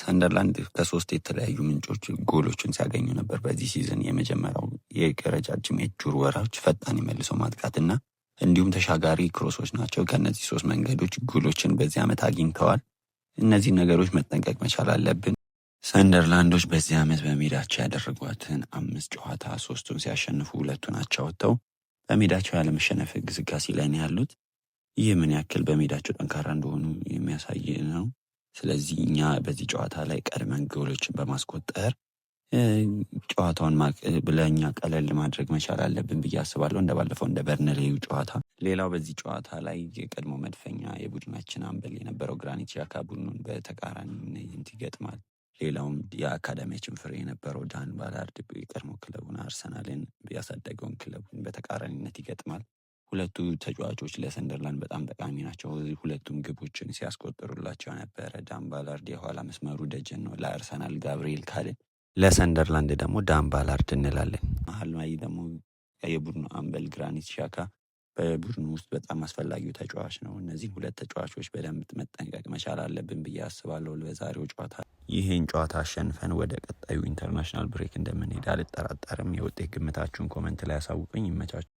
ሰንደርላንድ ከሶስት የተለያዩ ምንጮች ጎሎችን ሲያገኙ ነበር በዚህ season። የመጀመሪያው የረጃጅም የእጅ ውርወራዎች፣ ፈጣን የመልሶ ማጥቃትና እንዲሁም ተሻጋሪ cross ኦች ናቸው። ከእነዚህ ሶስት መንገዶች ጎሎችን በዚህ ዓመት አግኝተዋል። እነዚህ ነገሮች መጠንቀቅ መቻል አለብን። ሰንደርላንዶች በዚህ ዓመት በሜዳቸው ያደረጓትን አምስት ጨዋታ ሶስቱን ሲያሸንፉ ሁለቱን አቻ ወጥተው በሜዳቸው ያለመሸነፍ ግስጋሴ ላይ ነው ያሉት። ይህ ምን ያክል በሜዳቸው ጠንካራ እንደሆኑ የሚያሳይ ነው። ስለዚህ እኛ በዚህ ጨዋታ ላይ ቀድመን ጎሎችን በማስቆጠር ጨዋታውን ለእኛ ቀለል ማድረግ መቻል አለብን ብዬ አስባለሁ። እንደ ባለፈው እንደ በርንሌዩ ጨዋታ። ሌላው በዚህ ጨዋታ ላይ የቀድሞ መድፈኛ የቡድናችን አምበል የነበረው ግራኒት ዣካ ቡድኑን በተቃራኒነት ይገጥማል። ሌላውም የአካዳሚያችን ፍሬ የነበረው ዳን ባላርድ የቀድሞ ክለቡን አርሰናልን ያሳደገውን ክለቡን በተቃራኒነት ይገጥማል። ሁለቱ ተጫዋቾች ለሰንደርላንድ በጣም ጠቃሚ ናቸው። ሁለቱም ግቦችን ሲያስቆጥሩላቸው ነበረ። ዳን ባላርድ የኋላ መስመሩ ደጀን ነው ለአርሰናል ጋብርኤል ካልን ለሰንደርላንድ ደግሞ ዳን ባላርድ እንላለን። መሀል ላይ ደግሞ የቡድኑ አምበል ግራኒት ዣካ በቡድኑ ውስጥ በጣም አስፈላጊው ተጫዋች ነው። እነዚህ ሁለት ተጫዋቾች በደንብ መጠንቀቅ መቻል አለብን ብዬ አስባለሁ በዛሬው ጨዋታ። ይህን ጨዋታ አሸንፈን ወደ ቀጣዩ international break እንደምንሄድ አልጠራጠርም። የውጤት ግምታችሁን comment ላይ ያሳውቁኝ። ይመቻችሁ።